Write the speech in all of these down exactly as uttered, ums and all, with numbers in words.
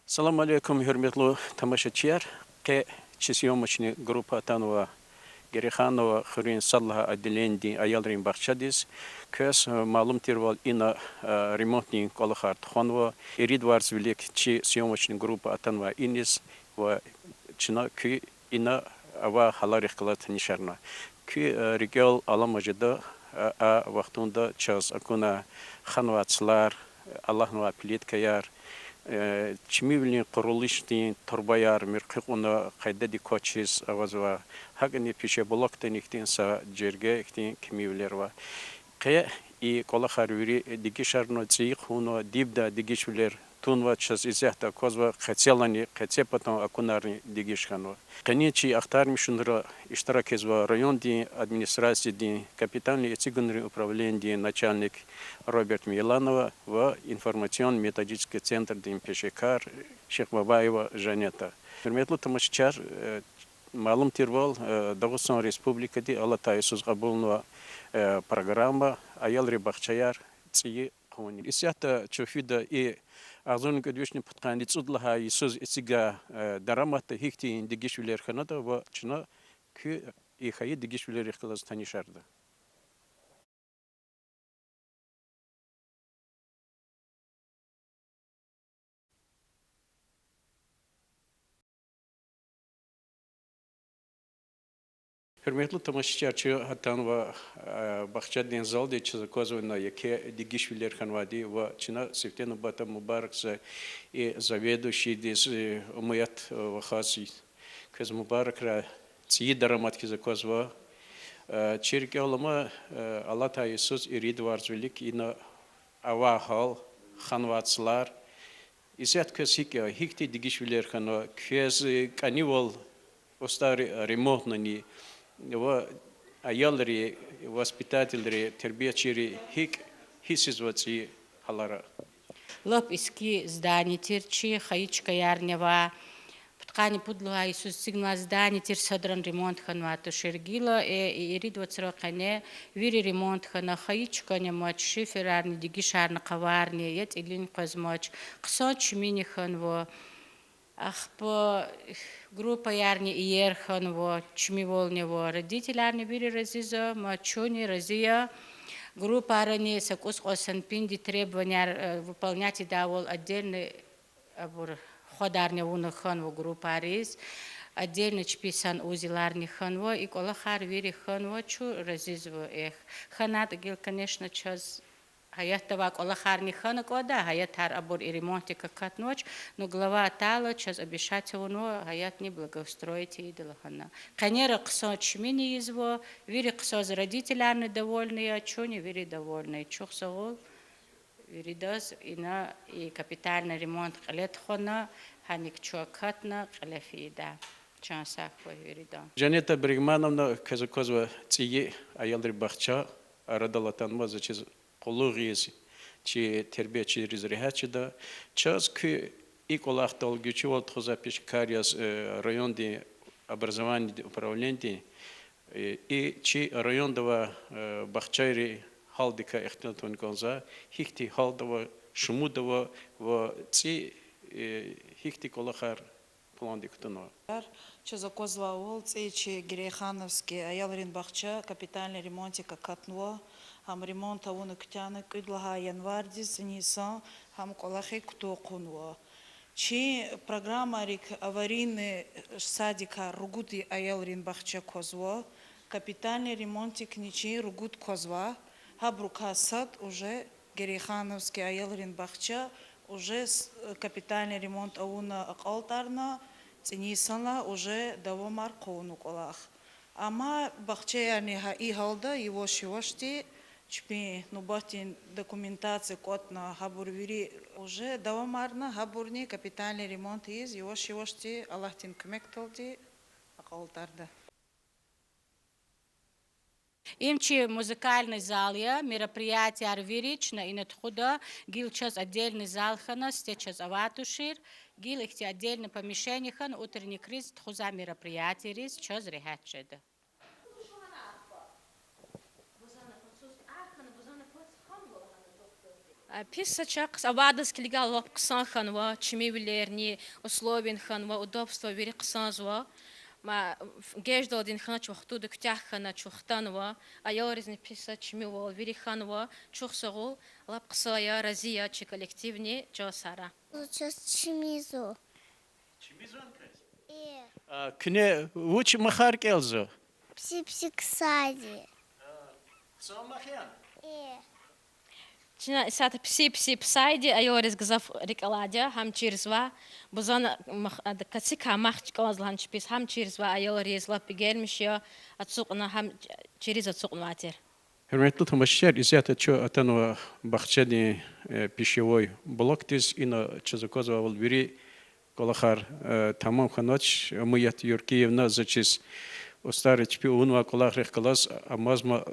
Салам алейкум, гьуьрметлу тамашачияр! Къе чи съёмочный группа атанва Герейханово хуьруьн сад лагьай отделениедин аялрин бахчадиз. Квез, э, малум тирвал, ина, э, ремонтдин кӀвалахар тухванва. Ирид варз вилик чи съёмочный группа атанвай иниз ва чна куь ина авай гьаларихъ галаз танишарна. Куь, э, рикӀел алама жеда, э, а вахтунда чаз акуна ханвай цлар, алахьнавай плиткаяр, э, чимивилин къурулушдин турбаяр муькъуьгъуна къайдадик квачиз авазва, гьакӀни пищеблокдани ихьтин са жерге ихьтин кимивилер ава. Къе и кӀвалахар вири дегишарна, цӀийи хъувуна, дибдай дегишвилер тунва, чаз исятда аквазва, къецелани, къецепатан акунарни дегиш хьанва. Къенин чи ахтармишунра иштирак ийизва райондин администрациядин капитальный эцигунрин управленидин начальник Роберт Мейланова ва информационно-методический центрдин пешекар Шихбабаева Жанета. Гьуьрметлу тамашачияр, э, малум тирвал, э, Дагъустан Республикади алатай йисуз кьабулнава, э, программа аялрин бахчаяр цӀийи хъувунин. Исятда чун фида и агъзурни кӀуьд вишни пудкъанни цӀуд лагьай йисуз эцигай, э, дараматда гьихьтин дегишвилер хьанатӀа ва чна куь и хайи дегишвилерихъ галаз танишарда. Гьуьрметлу тамашачияр, чун атанва, э, бахчадин залди, чаз аквазва ина еке дегишвилер хьанвайди ва чна сифте нубатда мубаракзава и заведующийдиз, э, Умуят, э, вахаз, квез мубаракрай, цӀийи дарамат хьиз аквазва. Э, чи рикӀел алама, э, алатай йисуз ирид варз вилик ина авай гьал, ханвай цлар. Исятда квез гьикӀ я, гьихьтин дегишвилер хьанва, квез кӀанивал устӀарри ремонтнани ва аялри, воспитательри, тербиячийри гьикӀ гьиссзава цӀийи гьалара? Лап иски здание тир чи, хайи чкаярни ава. Пудкъанни пуд лагьай йисуз эцигнавай здание тир, садрани ремонт хьанвай тушир. Гила, э, ирид вацра къене вири ремонт хьана, хайи чкани амач, шиферарни, дегишарни, къаварни, я тӀилин къвезмач, хъсан чимини хьанва. Ахпа группаярни иер хьанва, чимивални ава. Родителарни вири рази я, ма чунни рази я. Группайрани са кӀус кьван санпинди требованияр, э, выполнять ийидайвал отдельный абур хвадарни авуна хьанва группайриз, отдельный чпи санузеларни хьанва, и кӀвалахар вири хьанва, чун рази я, эхь. ХьанатӀа гила, конечно, чаз гьаятда авай кӀвалахарни хьана кӀанда, гьаятар абур и ремонтдик акатнавач, ну, глава атайла чаз обещать авунва гьаятни благоустроить ийида лагьана. Къенера хъсан чимини ийизва, вири хъсан я, родителарни довольны я, чунни вири довольны я. Чухсагъул виридаз, ина и капитальный ремонт кьиле тухвана, гьаник чун акатна, кьиле фейида. Чан сагъ хьуй виридан. Жанета Бригмановна, квез аквазва, цӀийи аялрин бахча арадал атанва, заз чиз къуллугъ ийиз чи тербиячийриз регьят жеда. Чаз куь и кӀвалахдал гуьзчивал тухузвай пешекар яз, э, райондин образованидин управленидин, э, и чи районда авай, э, бахчайрин гьалдикай ихтилат авуна кӀанзава, гьихьтин гьалда ава, шумуда ава ва цӀи, э, гьихьтин кӀвалахар пландик кутунва. Чаз аквазвайвал, цӀи чи Герейхановский аялрин бахча капитальный ремонтдик акатнава, гьам ремонт авуна куьтягьна кӀуьд лагьай январдиз цӀинин йисан гьам кӀвалахик кутун хъувунва. Чи программайрик аварийный садикар ругуд аялрин бахча квазва, капитальный ремонтдикни чи ругуд квазва, гьабурукай сад уже Герейхановский аялрин бахча уже с-, капитальный ремонт авуна акьалтӀарна, цӀинин йисалай уже давамар хъувуна кӀвалах. Амма бахчаярни гьа и гьалда, яваш-явашди чпин нубатдин документация кӀватӀна, гьабур вири уже давамарна, гьабурни капитальный ремонт ийиз, яваш-явашди, Аллагьдин куьмекдалди, акьалтӀарда. Им чи музыкальный зал я, мероприятияр вири чна ина тухуда, гила чаз отдельный зал хьана, сифте чаз авай тушир, гила ихьтин отдельный помещение хьана, утренний криз тухузвай мероприятийриз чаз регьят жеда. Пис са чахъ авайдаз килигайла лап хъсан хьанва, чимивилерни, условияни хьанва, удобство вири хъсанзава. Ма, геждалдин хьанач вахтунда куьтягь хьана чун хтанва, аялризни пис са чимивал вири хьанва, чухсагъул, лап хъсан я, рази я чи коллективни, чан сагърай. Чаз чимизва. Чимизвани квез? Э. А куьне вуч махар кӀелзава? Пси-пси ксади. Хъсан мах я? Э. Чна исятда пси-пси ксади аялриз гзаф рикӀ алайди я, гьам чирзава, бузан мах-, ада кацикай мах кӀанзава лагьана чпиз, гьам чирзава аялриз, лап бегенмиш я, ацукьна, гьам чириз ацукьнавай тир. Гьуьрметлу тамашачияр, исятда чун атанва бахчадин, э, пищевой блокдиз, ина чаз аквазвайвал вири кӀвалахар, э, тамам хьанач, Умият Юркиевна, заз чиз устӀарри чпи авунвай кӀвалахрихъ галаз амазма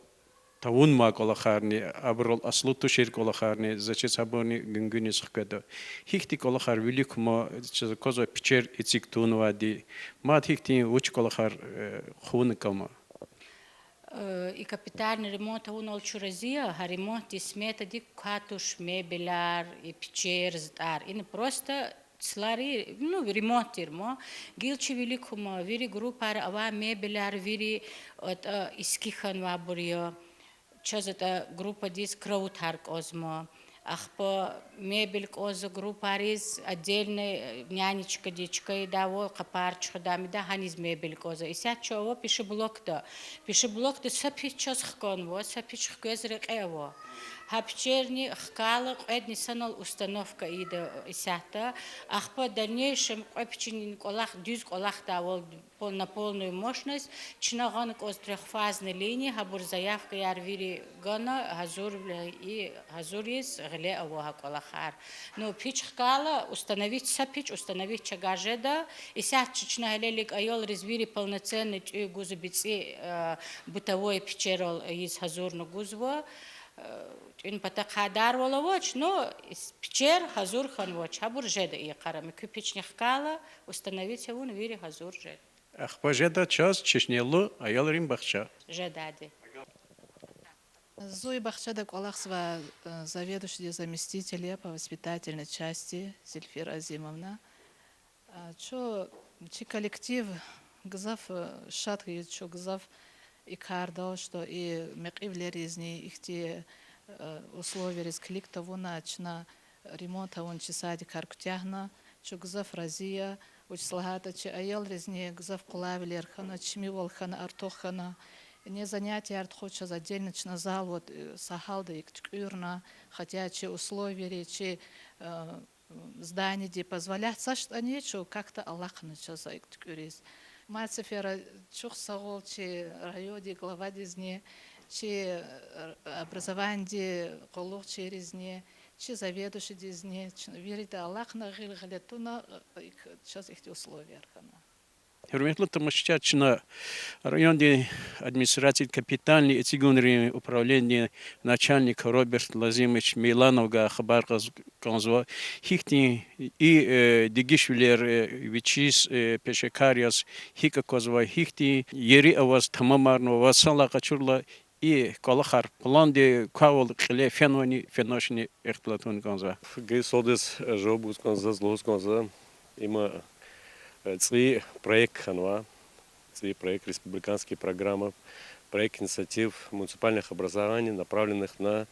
тавунмай кӀвалахарни, абурал аслу тушир кӀвалахарни, заз чиз гьабурни гуьнгуьниз хкведа. Гьихьтин кӀвалахар вилик кума, чаз аквазва пичер эциг тавунвайди, мад гьихьтин вуч кӀвалахар, э, хъувуна кӀама? Э, и капитальный ремонт авунал чун рази я, гьа ремонтдин сметадик квай туш мебелар, и пичер, зтӀар. Ина просто цлари, ну, ремонт тир ма. Гила чи вилик кума, вири группайра авай мебелар вири, атӀа иски хьанвайбур я. Чаз атӀа группадиз кроватьар кӀанзава. Ахпа мебель кӀанзава группайриз, отдельный, э, нянечкади чка ийидайвал, къапар чуьхуьдай, мидай, гьаниз мебель кӀанзава. Исятда чун ава пищеблокда. Пищеблокда са пич чаз хканва, са пич хквез рекье ава. Гьа пичерни хкайла кьведни санал установка ийида исятда. Ахпа в дальнейшем кьве пичинин кӀвалах, дуьз кӀвалахдайвал, пол-, на полную мощность, чна гъана кӀанзава трёхфазный линия, гьабур заявкаяр вири гана, гьазур, и гьазур яз гъиле ава гьа кӀвалахар. Ну, пич хкайла, установить, са пич установить чавай жеда, исятда чи чна гьелелиг аялриз вири полноценный тӀуьн гузва бицӀи, э, бытовой пичерал ийиз гьазурна гузва, э, тӀуьн патахъай дарвал авач, ну, пичер гьазур хьанвач, гьабур жеда и йикъара, муькуь пични хкайла, установить авуна вири гьазур жеда. Ахпа жеда чаз чешнелу аялрин бахча. Жедайди. Зун и бахчада кӀвалахзавай, э, заведующийдин заместитель я по воспитательной части Зельфира Азимовна. А, чун, чи коллектив гзаф, э, шад хьайиди я, чун гзаф и кардал, что и мекьивилеризни ихьтин, э, условийриз килиг тавуна, чна ремонт авуна чи садикар куьтягьна, чун гзаф рази я, вучиз лагьайтӀа чи аялризни гзаф къулайвилер хьана, чимивал хьана, артух хьана. Ина занятияр тухуз чаз отдельно чна зал, вот, э, са гьалда икӀ туькӀуьрна, хотя чи условийри, чи, э, зданиеди позволять цаштӀани, чун как-то алахъна чаз икӀ туькӀуьриз. Мад сефера чухсагъул чи райондин главадизни, чи, э, образованидин къуллугъчийризни, чи заведующийдизни, чна вирида алахъна, гъил гъиле туна, э, икӀ, чаз ихьтин условияр хьана. Гьуьрметлу тамашачияр, чна райондин администрациядин капитальный эцигунрин управленидин начальник Роберт Лазимович Мейлановгай хабар кьаз-, кӀанзава, гьихьтин и, э, дегишвилер, э, вичиз, э, пешекар яз гьикӀ аквазва, гьихьтин ери аваз тамамарнава ва санлай къачурла и кӀвалахар пландин квайвал кьиле фенвани, фенвачни ихтилат авун кӀанзава. Гила суалдиз жаваб гуз кӀанзава, заз лугьуз кӀанзава, има, э, цӀийи проект хьанва, цӀийи проект, республиканский программа, проект инициатив муниципальных образований, направленных на,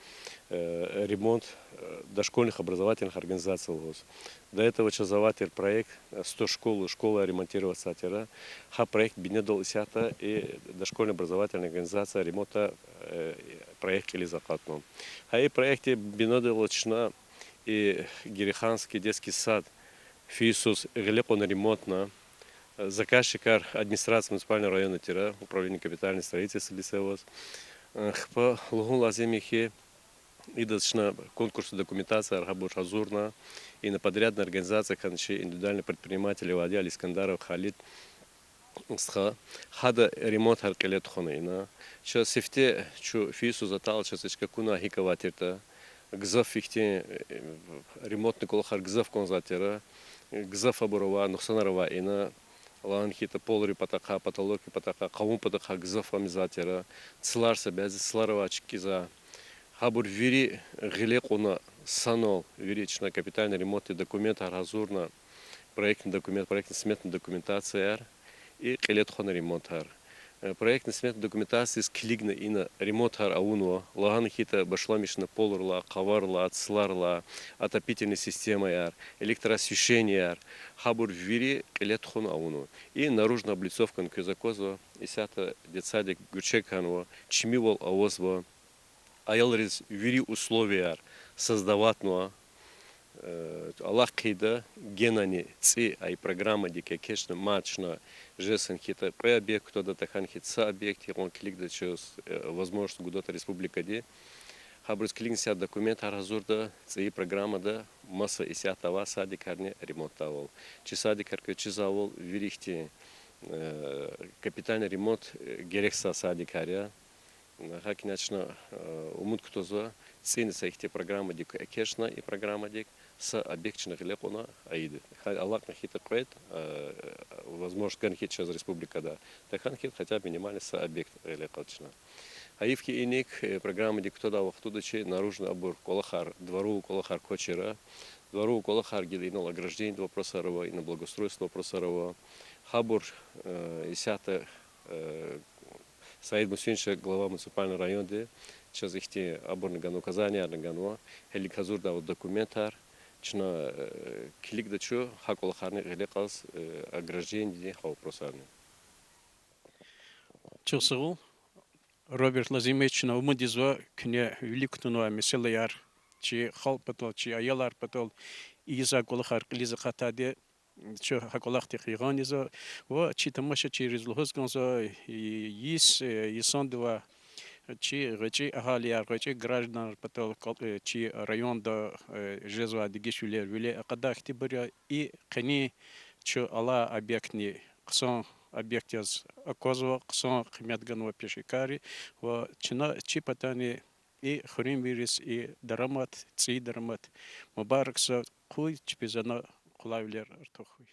э, ремонт, э, дошкольных образовательных организаций лугьуз. До этого чаз авай тир проект, э, сто школ, школаяр ремонтировать ийизвай тир. Гьа проект бинедалди исятда и дошкольная образовательная организация ремонта, э, проект кьилиз акъатна. Гьа и проектдин бинедалди чна и Гериханский детский сад фейи йисуз гъиле кьуна ремонтна. Заказчикар администрация муниципального района тир, управление капитального строительства лугьузва. Ахпа лугьун лазим я хьи, идаз чна конкурсный документацияяр гьабур гьазурна, ина подрядная организация хьана чи индивидуальный предприниматель авайди Алискандаров Халид стха, гьада ремонтар кьиле тухвана ина. Чаз сифте чун фейи йисуз атайла чаз и чка кьуна гьикӀ авай тиртӀа, гзаф ихьтин, э, ремонтный кӀвалахар гзаф кӀанзавай тир, гзаф абур авай, нукьсанар авай ина, лагьана хьайитӀа, полрин патахъай, потолокдин патахъай, къавун патахъай гзаф ам ийизвай тир, цлар са бязи цлар авай чкӀизвай. Гьабур вири гъиле кьуна, Санал вири чна капитальный ремонтдин документар гьазурна, проектный документ, проектно-сметный документацияяр и кьиле тухвана ремонтар. Э, проектно-сметный документациядиз килигна ина ремонтар авунва, лагьана хьайитӀа, башламишна поларилай, къаварилай, цларилай, отопительный системаяр, электроосвещениеяр, гьабур вири кьиле тухвана авунва. И наружная облицовкани квез аквазва, исятда детсадик гуьрчег хьанва, чимивал авазва, аялриз вири условияяр создаватьнава, э, алахъайда генани цӀи а программадик экечӀна, мад чна жезвани хьайитӀа кьве объект кутада, тахьани хьайитӀа са объект, гьикьван килигда чаз, э, возможность гудатӀа республикади. Гьабуруз килигна исятда документар гьазурда, цӀийи программада маса исятда авай садикарни ремонтдайвал. Чи садикар квез чизвайвал вири ихьтин, э, капитальный ремонт, э, герекзавай садикар я. ГьакӀ хьайила чна, э, умуд кутазва, цӀийи са ихьтин программадик экечӀна, и программадик са объект чна гъиле кьуна ийида. Гьа алакьна хьайитӀа кьвед, э, возможность гана хьайитӀа чаз республикада, тахьани хьайитӀа хотя бы минимально са объект гъиле кьада чна. Гьайиф хьи, иник, э, программадик кутадай вахтунда чи наружный абур кӀвалахар, дворовый кӀвалахар квачир. Дворовый кӀвалахар гила инал ограждениедин вопросар ава, инал благоустройстводин вопросар ава. Гьабур, э, исятда, э, Саид Мусинович, глава муниципального районди, чаз ихьтин абурни ганва, указаниярни ганва, гьелелиг гьазурдайвал документар, чна, э, килигда чун гьа кӀвалахарни гъиле кьаз, э, ограждениедин гьа вопросарни. Чухсагъул, Роберт Лазимович, чна умуд ийизва, куьне вилик кутунвай месэлаяр, чи халкь патал, чи аялар патал ийизвай кӀвалахар кьилиз акъатайди, чун гьа кӀвалахдихъ ягъан ийизва, ва чи тамашачийриз лугьуз кӀанзава, и, йис, э, йисандивай чи гъвечӀи агьалияр, гъвечӀи гражданар патал кӀвал-, э, чи районда, э, жезвай дегишвилер виле акъадай хьтинбур я, и къенин чун алай объектни хъсан объект яз аквазва, хъсан къимет ганва пешекарри, ва чна чи патани и хуьруьнвийриз и дарамат, цӀийи дарамат мубаракзава, къуй чпиз ана къулайвилер артух хьуй.